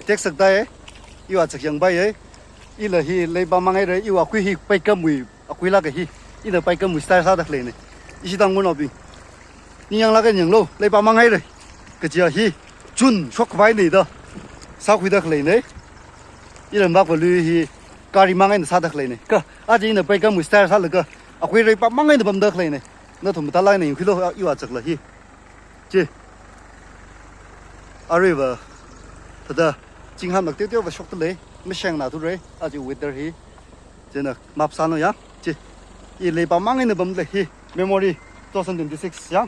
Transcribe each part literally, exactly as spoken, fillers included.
Teksakta e, iwui azak yangpai e. Ila hi leipamang haira, iwui akui hi paikamwui, akuilāka hi. Ina paikamwui style sāda khaleina. Ishi Tangkhulnaobing, ningyānglāk eina yanglu, leipamang haira. Kaja hi June shokvai ni da sākhuida khaleina. Iramvak lui hi gari mang eina sāda khaleina. Kha aja ina paikamwui style sālaga akui leipamang eina pamda khaleina. Nathum mathālāk eina yangkhuilu, iwui azakla hi. Chi. Aruiva thāda zingham lāk teoteova shokta lei, mashengna thura, aja weather hi. Chieina map sānu ya. Chi. I leipamang eina pamda lei hi. Memory two thousand twenty-six ya.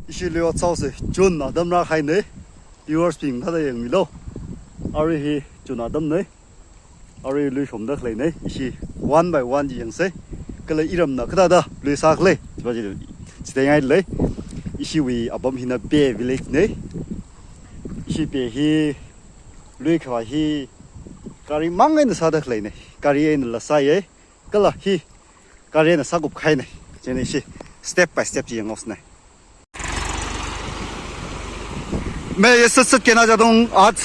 Ishi lui otsaose June atam rākahaina. Viewersbing thāda yangmilu. Arui hi June atamna. Arui lui shomda khaleina. Ishi one by one chi yangsa. Kala iramna kathāda lui sākhala chiva chi, chitheingailei. Ishiwui apam hina Pe village na. Ishi Pe hi lui khavai hi gari mang eina sāda khaleina. Gari einala sāya. Kala hi gari eina sākupkahaina. Chieina ishi step by step chi yanghaosana. मैं ये सच सच कहना चाहता हूँ, आज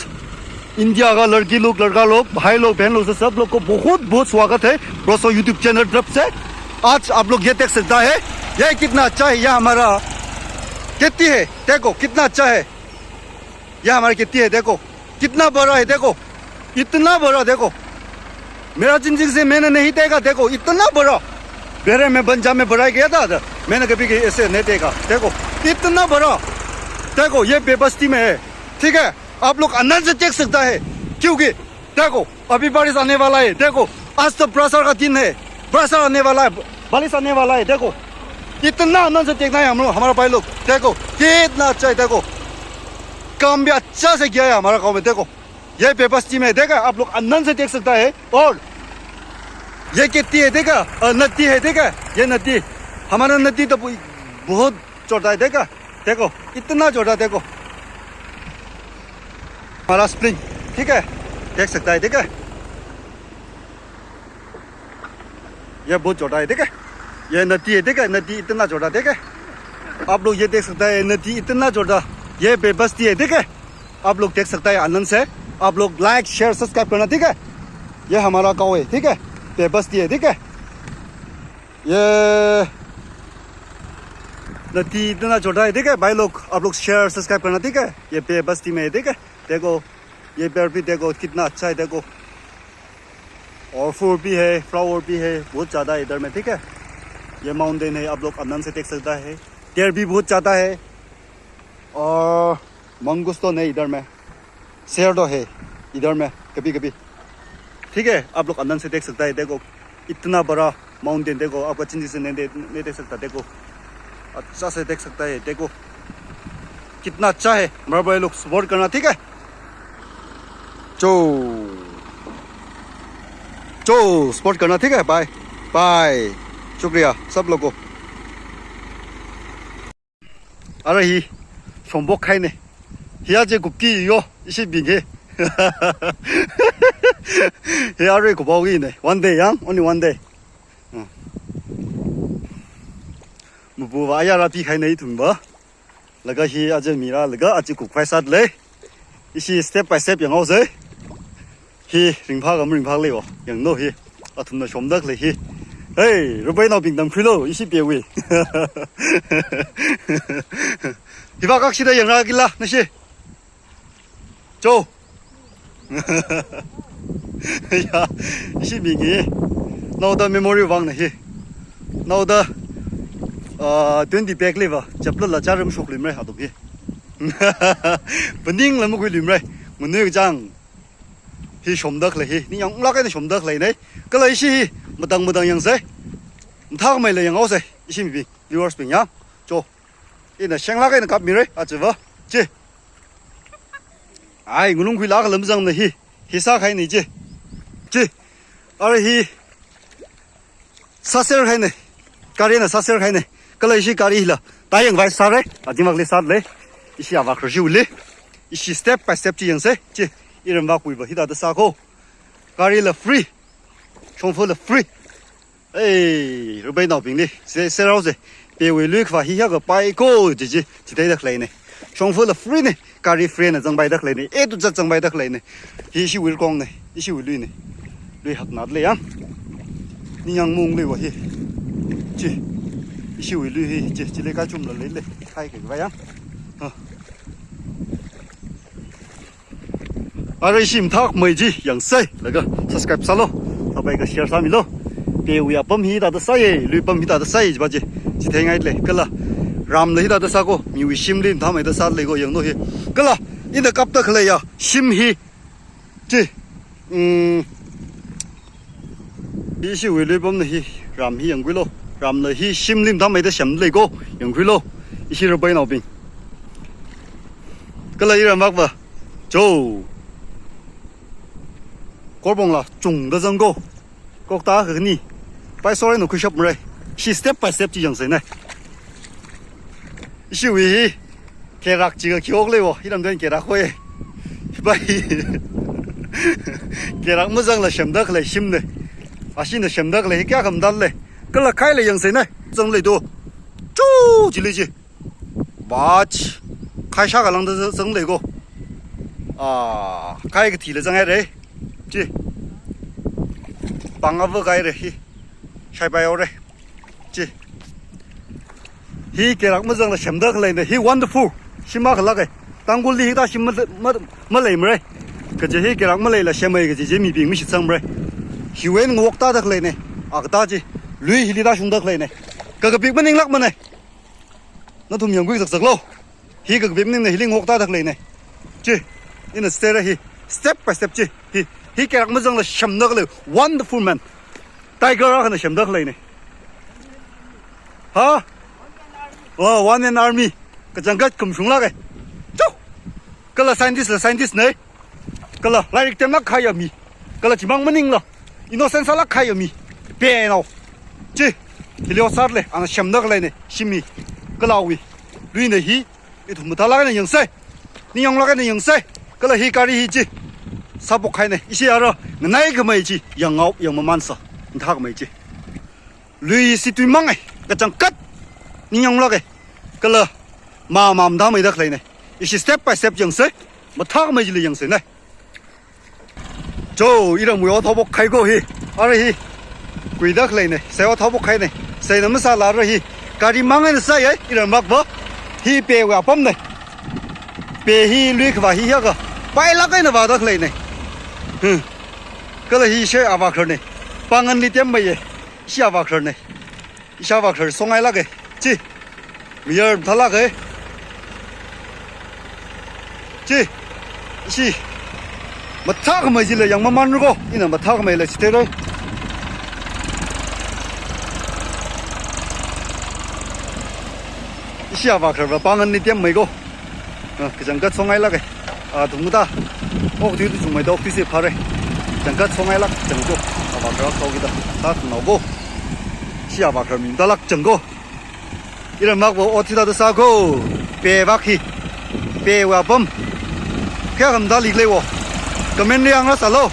इंडिया का लड़की लोग, लड़का लोग, भाई लोग, बहन लोग से सब लोग को बहुत बहुत स्वागत है ब्रोसो YouTube चैनल तरफ से। आज आप लोग ये देख सकता है, ये कितना अच्छा है, यह हमारा खेती है। देखो कितना अच्छा है, यह हमारी खेती है। देखो कितना बड़ा है, देखो इतना बड़ा, देखो। मेरा जिंदगी से मैंने नहीं देखा, देखो इतना बड़ा। पहले मैं बंजा में पढ़ाई किया था, मैंने कभी कहीं ऐसे नहीं देखा। देखो इतना बड़ा, देखो ये पे बस्ती में है, ठीक है। आप लोग आनंद से देख सकता है, क्योंकि देखो अभी बारिश आने वाला है। देखो आज तो बरसात का दिन है, बरसात आने वाला है, बारिश आने वाला है। देखो इतना आनंद से देखना है हम लोग, हमारा भाई लोग। देखो कितना अच्छा है, देखो काम भी अच्छा से किया है हमारा गाँव में। देखो ये पे बस्ती में, देखा, आप लोग आनंद से देख सकता है। और ये खेती है, देखा, अ, नदी है, देखा, ये नदी, हमारा नदी तो बहु-, बहुत छोटा है, देखा, देखो इतना छोटा, देखो हमारा स्प्रिंग, ठीक है, देख सकता है, ठीक है। ये बहुत छोटा है, ठीक है। ये नदी है, ठीक है, नदी इतना छोटा, ठीक है। आप लोग ये देख सकता है, नदी इतना छोटा। ये पे बस्ती है, ठीक है। आप लोग देख सकता है आनंद से। आप लोग like, share, subscribe करना, ठीक है। ये हमारा गाँव है, ठीक है, पे बस्ती है, ठीक है। ये नदी इतना छोटा है, ठीक है भाई लोग, आप लोग share, subscribe करना, ठीक है। ये पे बस्ती में है, ठीक है। देखो ये पेड़ भी देखो कितना अच्छा है, देखो। और फूल भी है, फ्लावर भी है, बहुत ज़्यादा है इधर में, ठीक है। ये माउंटेन है, आप लोग आनंद से देख सकता है। देर भी बहुत ज़्यादा है। और मंगूस तो नहीं इधर में, शेर तो है इधर में कभी कभी, ठीक है। आप लोग आनंद से देख सकता है। देखो इतना बड़ा माउंटेन, देखो आपका चिंजी से नहीं दे-, नहीं देख सकता। देखो अच्छा से देख सकता है। देखो कितना अच्छा है। हमारा भाई लोग सपोर्ट करना, ठीक है। जो, जो सपोर्ट करना, ठीक है। बाय बाय, शुक्रिया सब लोग को। Ara hi shomphok kahaina. Hi aja kupki yo, ishibing hi. Hi arui kuphaoki na. One day yang, only one day. Hmm. Mapuva ayara pikahaina ithumva. Laga hi aja mira, laga aja kupkahai sāda lei. Ishi step by step yanghaosa. Hi ringphāka maringphāka leiva. Yanglu hi. Athumna shomda khalei hi. Hey, Rubeinaobing tamkhuilu, ishi Pewui. Hiva kakshida yangra kila, nashi. Cho. Ya, ishibing hi. Naoda memory vangna hi. Naoda, ah, twenty bag leiva. Chaplala charam shokluimara athum hi. Phaningla makhuiluimara. Ngunui kachang. Hi shomda khalei hi. Ningyānglāk eina shomda khaleina. Kala ishi hi matang matang yangsa. Mathāmeila yanghaosa. Ishi mibing, viewers bing ya. Cho. Ina shenglāk eina kapmira, achiva. Chi. Ai, ngunungkhuilāk lam zangna hi. Hi sākahaina chi. Chi. Ara hi sāser kahaina. Gari eina sāser kahaina. Kala ishi gari hila. Tayang vai sāra. Atingvakli sāda lei. Ishi avak rajiuli. Ishi step by step chi yangsa. Chi. Iramvakwuiva hithāda sāko. Garila free. Shongfala free. Ei, Rubeinaobingli, se, serhaosa. Pewui lui khavā hi hiyākha paiko, chi chi, chitheida khaleina. Shongfala free na. Gari free na zangpaida khaleine, A to Z zangpaida khaleine. Hi ishiwui kong ne, ishiwui lui ne. Lui hakna lei yang. Ningyāng mung leiwa hi. Chi. Ishiwui lui hi, chi, chili kachumla leile. Khai khavai yang. Ha. Arui ishi mathākhamei chi yangsei, laga subscribe sālu, thāpai ka share sāmilu. Pewui apam hithāda sāye, lui apam hithāda sāye jiva chi, chitheingaile. Kala ramla hithāda sāko, miwui shimli mathāmeida sālei ko, yanglu hi. Kala ina kapda khaleiya shim hi, chi, mm, ishiwui lui apamna hi, ram hi yangkhuilu. Ramla hi shimli mathāmeida semlei ko, yangkhuilu. Ishi Rapainaobing. Kala iramvakva, cho. Korbongla chungda zangko. Kokta khani. Pai sorai no khuishap marai. Ishi step by step chi yangsei ne. Ishiwui hi. Kerak chi kakhiok leiwo, hiram den kerak hoi. Bai. Kerak mazangla semda khalei shim ne. Ashina semda khalei hi kayākha mathāle. Kala khaila yangsei ne. Zanglei do. Chu, chili chi. Bach. Khai shākha lāngda zanglei ko. Ah, khai kathila zanghaire. Chi. Pāng ava khaire hi. Shaipai ore. Chi. Hi kerak mazangla semda khaleine, hi wonderful. Shim akha lāke. Tangkhulli hithā shim ma, ma, malei marai. Kaje hi kerak maleila semhai kaje chi mibing mashitsang marai. Hiwui eina ngokta da khaleine. Akata chi. Lui hili tāshungda khaleine. Kakapik maninglākmane. Nathum yangkhui zakzaklu. Hi kakapik maningne, hili ngokta da khaleine. Chi. Ina step hi. Step by step chi. Hi. Hi kerak mazangla semda khalei. Wonderful man. Tiger akhana semda khaleine. Ha? Oh, one man army. Kachangkhat khamashung lāke. Chu! Kala scientist la scientist ne. Kala lairik temlāk kahaiya mi. Kala chimang maningla innocent sālāk kahaiya mi. Penao. Chi. Hili ot sāle. Ana semda khaleine. Shim hi. Kala awui lui ne hi. Ithum mathālāk eina yangsei. Ningyānglāk eina yangsei. Kala hi gari hi chi. Sāphok kahaine. Ishi ara nganai khamei chi. Yangngao, yangmaman sā. Mathākhamei chi. Lui situi mangai. Kachangkhat. Ningyānglāke. Kala mama mathāmeida khaleine. Ishi step by step yangsei. Mathākhamei chili yangsei ne. Cho, iramwui ot haophok kahai ko hi. Arui hi. Khuida khaleine. Sei ot haophok kahaine. Seina masāla arui hi. Gari mang eina sāye, iramvakva. Hi pewui apamne. Pe hi lui khavā hi hiyākha. Pailāk eina vāda khaleine. Hmm. Kala hi ishi avākharne. Pānganli temmeiye. Ishi avākharne. Ishi avākhar songai lāke. Chi. Mayar mathālāke. Chi. Ishi. Mathākhamei chila yangmamanra ko. Ina mathākhameila chithei roi. Ishi avākharva pānganli temmei ko. Ah, kachangkhat songai lāke. Ah, thumda. Okthui tu chungmeida okthuise phāre. Changkhat songailāk chang ko. Avākhar khaokida. Tākhanao ko. Ishi avākhar mi mathālāk chang ko. Iramvakva ot hithāda sāko. Pe vak hi. Pewui apam. Kayākha mathāli leiwo. Comment li hāngrasālu.